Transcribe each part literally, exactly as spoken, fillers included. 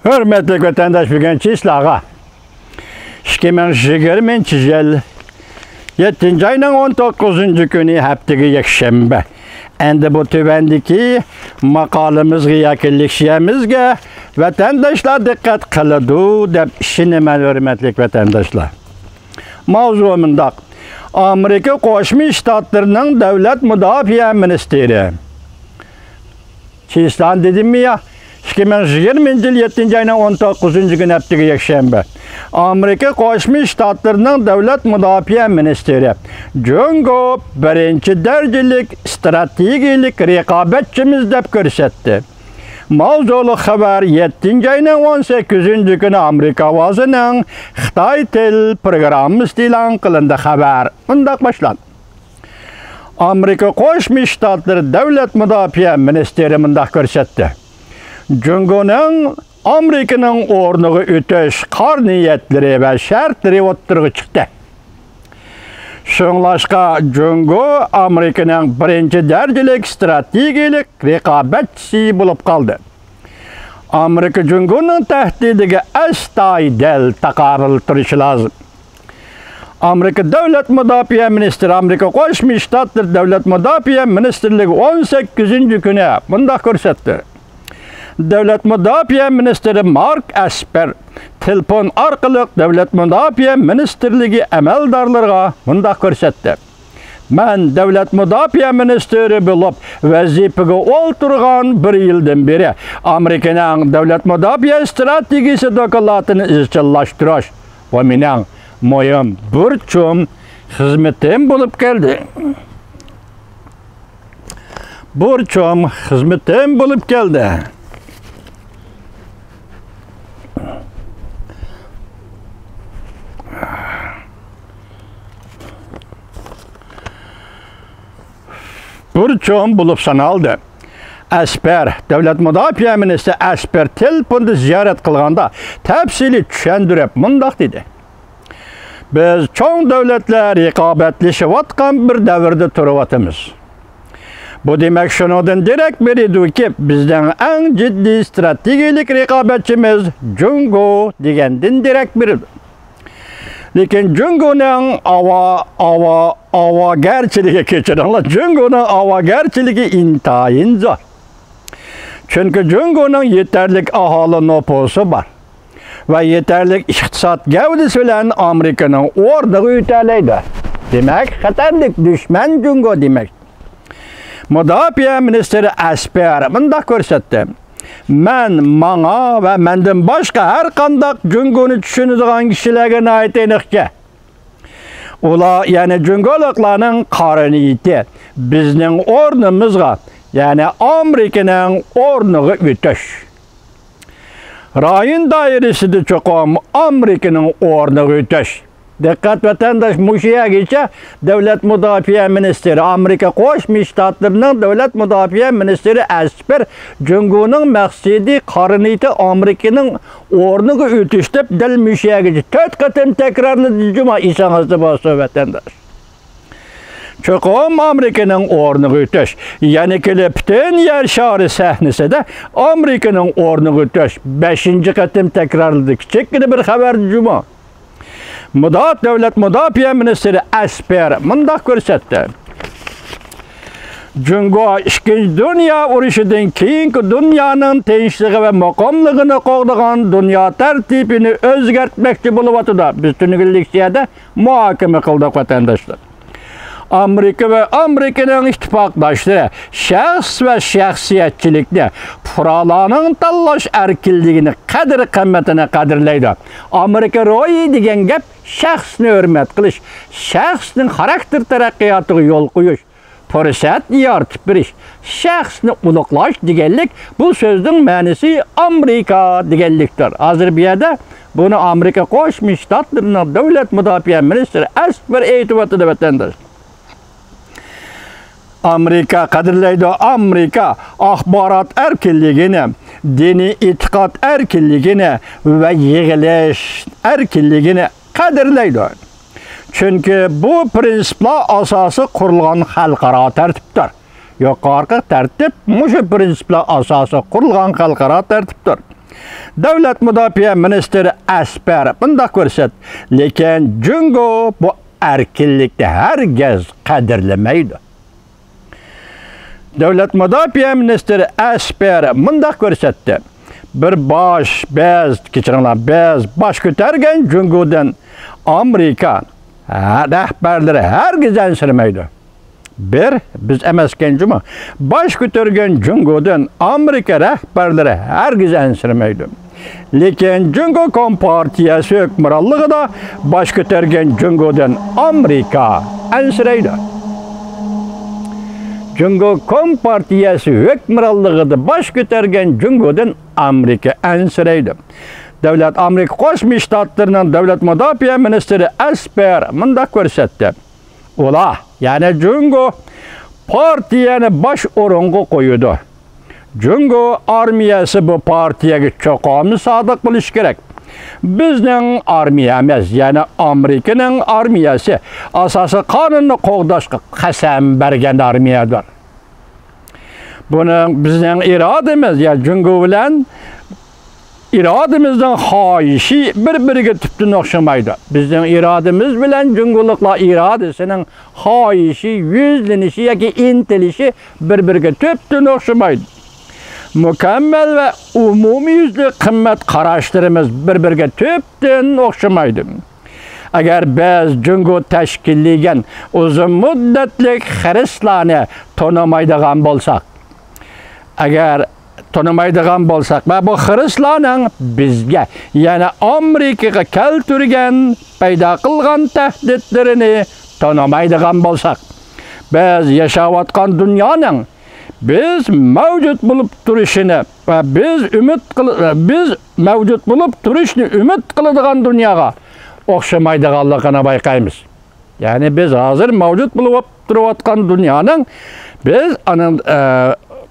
ھۆرمەتلىك ۋەتەنداش، بۈگۈن چىسلاغا ئىككى مىڭ يىگىرمىنچى يىل يەتتىنچى ئاينىڭ ئون توققۇزىنچى كۈنى، ھەپتىگە يەكشەنبە. ئەمدى بۇ تۆۋەندىكى ماقالىمىزغا ياكى لېكسىيەمىزگە ۋەتەنداشلار دىققەت قىلىدۇ دەپ ئىشىنىمەن، ھۆرمەتلىك ۋەتەنداشلار. ماۋزۇ مۇنداق. ئامېرىكا قوشما شتاتلىرىنىڭ دۆلەت مۇداپىئە مىنىستىرى. چىسلانى دېدىممۇ يا؟ ئىككى مىڭ يىگىرمىنچى يىل يەتتىنچى ئاينىڭ ئون توققۇزىنچى كۈنى، ھەپتىگە يەكشەنبە. ئامېرىكا قوشما شتاتلىرىنىڭ دۆلەت مۇداپىئە مىنىستىرى جۇڭگو بىرىنچى دەرىجىلىك ئىستراتېگىيەلىك رىقابەتچىمىز دەپ كۆرسەتتى. ماۋزۇلۇق خەۋەر يەتتىنچى ئاينىڭ ئون سەككىزىنچى كۈنى ئامېرىكا ئاۋازىنىڭ خىتاي تىل پروگراممىسىدا ئېلان قىلىندى. خەۋەر مۇنداق باشلاندى. ئامېرىكا قوشما شتاتلىرى دۆلەت مۇداپىئە مىنىستىرى مۇنداق كۆرسەتتى. جۇڭگونىڭ ئامېرىكىنىڭ ئورنىغا ئۆتۈش قارا نىيەتلىرى ۋە شەرتلىرى ئوتتۇرىغا چىقتى. شۇڭلاشقا جۇڭگو ئامېرىكىنىڭ بىرىنچى دەرىجىلىك ئىستراتېگىيەلىك رىقابەتچىسى بولۇپ قالدى. ئامېرىكا جۇڭگونىڭ تەھدىتىگە ئەستايىدىل تاقابىل تۇرۇشى لازىم. ئامېرىكا دۆلەت مۇداپىئە مىنىستىرى، ئامېرىكا قوشما شتاتلىرى دۆلەت مۇداپىئە مىنىستىرلىكى ئون سەككىزىنچى كۈنى مۇنداق كۆرسەتتى. دۆلەت مۇداپىئە مىنىستىرى مارك ئەسپەر تېلېفون ئارقىلىق دۆلەت مۇداپىئە مىنىستىرلىكى ئەمەلدارلىرىغا مۇنداق كۆرسەتتى. مەن دۆلەت مۇداپىئە مىنىستىرى بولۇپ ۋەزىپىگە ئولتۇرغان بىر يىلدىن بېرى ئامېرىكىنىڭ دۆلەت مۇداپىئە ئىستراتېگىيىسى دوكلاتىنى ئىزچىللاشتۇرۇش، بۇ مېنىڭ مۇھىم بۇرچۇم، خىزمىتىم بولۇپ كەلدى. بۇرچۇم، خىزمىتىم بولۇپ كەلدى. بۇرچۇم بولۇپ سانالدى. ئەسپەر، دۆلەت مۇداپىئە مىنىستىرى ئەسپەر تېلېفوندا زىيارەت قىلغاندا تەپسىلىي چۈشەندۈرۈپ مۇنداق دېدى: بىز چوڭ دۆلەتلەر رىقابەتلىشىۋاتقان بىر دەۋردە تۇرۇۋاتىمىز. بۇ دېمەك شۇنىڭدىن دېرەك بېرىدۇكى، بىزنىڭ ئەڭ جىددىي ئىستراتېگىيەلىك رىقابەتچىمىز جۇڭگو دېگەندىن دېرەك بېرىدۇ. لېكىن جۇڭگونىڭ ئاۋا-، ئاۋا-، ئاۋاگەرچىلىكى، كەچۈرۈڭلار، جۇڭگونىڭ ئاۋاگەرچىلىكى ئىنتايىن زور. چۈنكى جۇڭگونىڭ يېتەرلىك ئاھالە نوپۇسى بار ۋە يېتەرلىك ئىقتىساد گەۋدىسى بىلەن ئامېرىكىنىڭ ئورنىغا ئۆتەلەيدۇ. دېمەك، خەتەرلىك دۈشمەن جۇڭگو دېمەك. مۇداپىئە مىنىستىرى ئەسپەر مۇنداق كۆرسەتتى: مەن ماڭا ۋە مەندىن باشقا ھەر قانداق جۇڭگونى چۈشىنىدىغان كىشىلەرگە ناھايىتى ئېنىقكى، ئۇلار، يەنى جۇڭگولۇقلارنىڭ قارا نىيىتى بىزنىڭ ئورنىمىزغا، يەنى ئامېرىكىنىڭ ئورنىغا ئۆتۈش. رايون دائىرىسىدە چوقۇم ئامېرىكىنىڭ ئورنىغا ئۆتۈش. دىققەت ۋەتەنداش، مۇشۇ يەرگىچە دۆلەت مۇداپىئە مىنىستىرى، ئامېرىكا قوشما شتاتلىرىنىڭ دۆلەت مۇداپىئە مىنىستىرى ئەسپەر جۇڭگونىڭ مەقسىتى، قارا نىيىتى ئامېرىكىنىڭ ئورنىغا ئۆتۈش دەپ دەل مۇشۇ يەرگىچە تۆت قېتىم تەكرارلىدى جۇما، ئېسىڭىزدە بولسۇن ۋەتەنداش. چوقۇم ئامېرىكىنىڭ ئورنىغا ئۆتۈش، يەنە كېلىپ پۈتۈن يەر شارى سەھنىسىدە ئامېرىكىنىڭ ئورنىغا ئۆتۈش، بەشىنچى قېتىم تەكرارلىدى كىچىككىنە بىر خەۋەردە جۇما. مۇدا-، دۆلەت مۇداپىئە مىنىستىرى ئەسپەر مۇنداق كۆرسەتتى: جۇڭگو ئىككىنچى دۇنيا ئۇرۇشىدىن كېيىنكى دۇنيانىڭ تىنچلىقى ۋە مۇقىملىقىنى قوغدىغان دۇنيا تەرتىپىنى ئۆزگەرتمەكچى بولۇۋاتىدۇ. بىز تۈنۈگۈن لېكسىيەدە مۇھاكىمە قىلدۇق، ۋەتەنداشلار. ئامېرىكا ۋە ئامېرىكىنىڭ ئىتتىپاقداشلىرى شەخس ۋە شەخسىيەتچىلىكنى، پۇقرالارنىڭ تاللاش ئەركىنلىكىنى، قەدىر-قىممىتىنى قەدىرلەيدۇ. ئامېرىكا روھى دېگەن گەپ شەخسنى ھۆرمەت قىلىش، شەخسنىڭ خاراكتېر تەرەققىياتىغا يول قويۇش، پۇرسەتنى يارىتىپ بېرىش، شەخسنى ئۇلۇغلاش دېگەنلىك، بۇ سۆزنىڭ مەنىسى ئامېرىكا دېگەنلىكتۇر. ھازىر بۇ يەردە بۇنى ئامېرىكا قوشما شتاتلىرىنىڭ دۆلەت مۇداپىئە مىنىستىرى ئەسپەر ئېيتىۋاتىدۇ، ۋەتەنداش. ئامېرىكا قەدىرلەيدۇ، ئامېرىكا ئاخبارات ئەركىنلىكىنى، دىنىي ئېتىقاد ئەركىنلىكىنى ۋە يىغىلىش ئەركىنلىكىنى قەدىرلەيدۇ. چۈنكى بۇ پىرىنسىپلار ئاساسى قۇرۇلغان خەلقئارا تەرتىپتۇر. يۇقىرىقى تەرتىپ مۇشۇ پىرىنسىپلار ئاساسى قۇرۇلغان خەلقئارا تەرتىپتۇر. دۆلەت مۇداپىئە مىنىستىرى ئەسپەر مۇنداق كۆرسەتتى، لېكىن جۇڭگو بۇ ئەركىنلىكنى ھەرگىز قەدىرلىمەيدۇ. دۆلەت مۇداپىئە مىنىستىرى ئەسپەر مۇنداق كۆرسەتتى، بىر باش، بەز، كەچۈرۈڭلار، بەز باش كۆتەرگەن جۇڭگودىن ئامېرىكا رەھبەرلىرى ھەرگىز ئەنسىرىمەيدۇ. بىر، بىز ئەمەسكەن جۇمۇ، باش كۆتۈرگەن جۇڭگودىن ئامېرىكا رەھبەرلىرى ھەرگىز ئەنسىرىمەيدۇ. لېكىن جۇڭگو كومپارتىيەسى ھۆكۈمرانلىقىدا باش كۆتەرگەن جۇڭگودىن ئامېرىكا ئەنسىرەيدۇ. جۇڭگو كومپارتىيەسى ھۆكۈمرانلىقىدا باش كۆتەرگەن جۇڭگودىن ئامېرىكا ئەنسىرەيدۇ. دۆلەت ئامېرىكا قوشما شتاتلىرىنىڭ دۆلەت مۇداپىئە مىنىستىرى ئەسپەر مۇنداق كۆرسەتتى. ئۇلار، يەنى جۇڭگو پارتىيەنى باش ئورۇنغا قويىدۇ. جۇڭگو ئارمىيەسى بۇ پارتىيەگە چوقۇم سادىق بولۇشى كېرەك. بىزنىڭ ئارمىيەمىز، يەنى ئامېرىكىنىڭ ئارمىيەسى ئاساسىي قانۇننى قوغداشقا قەسەم بەرگەن ئارمىيەدۇر. بۇنىڭ بىزنىڭ ئىرادىمىز، يا جۇڭگو بىلەن ئىرادىمىزنىڭ خاھىشى بىر-بىرىگە تۈپتىن ئوخشىمايدۇ. بىزنىڭ ئىرادىمىز بىلەن جۇڭگولۇقلار ئىرادىسىنىڭ خاھىشى، يۈزلىنىشى ياكى ئىنتىلىشى بىر-بىرىگە تۈپتىن ئوخشىمايدۇ. مۇكەممەل ۋە ئومۇميۈزلۈك قىممەت قاراشلىرىمىز بىر-بىرىگە تۈپتىن ئوخشىمايدۇ. ئەگەر بىز جۇڭگو تەشكىللىگەن ئۇزۇن مۇددەتلىك خىرىسلارنى تونۇمايدىغان بولساق، ئەگەر تونۇمايدىغان بولساق ۋە بۇ خىرىسلارنىڭ بىزگە، يەنى ئامېرىكىغا كەلتۈرگەن، پەيدا قىلغان تەھدىتلىرىنى تونۇمايدىغان بولساق، بىز ياشاۋاتقان دۇنيانىڭ بىز مەۋجۇت بولۇپ تۇرۇشىنى ۋە بىز ئۈمىد قىل-، بىز مەۋجۇت بولۇپ تۇرۇشنى ئۈمىد قىلىدىغان دۇنياغا ئوخشىمايدىغانلىقىنى بايقايمىز. يەنى بىز ھازىر مەۋجۇت بولۇپ تۇرۇۋاتقان دۇنيانىڭ، بىز ئانىڭ، ئە،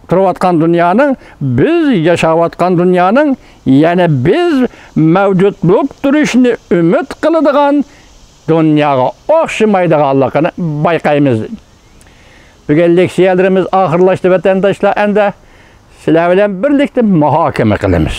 تۇرۇۋاتقان دۇنيانىڭ، بىز ياشاۋاتقان دۇنيانىڭ، يەنى بىز مەۋجۇت بولۇپ تۇرۇشنى ئۈمىد قىلىدىغان دۇنياغا ئوخشىمايدىغانلىقىنى بايقايمىز. بۈگۈن لېكسىيەلىرىمىز ئاخىرلاشتى، ۋەتەنداشلار، ئەمدى سىلەر بىلەن بىرلىكتە مۇھاكىمە قىلىمىز.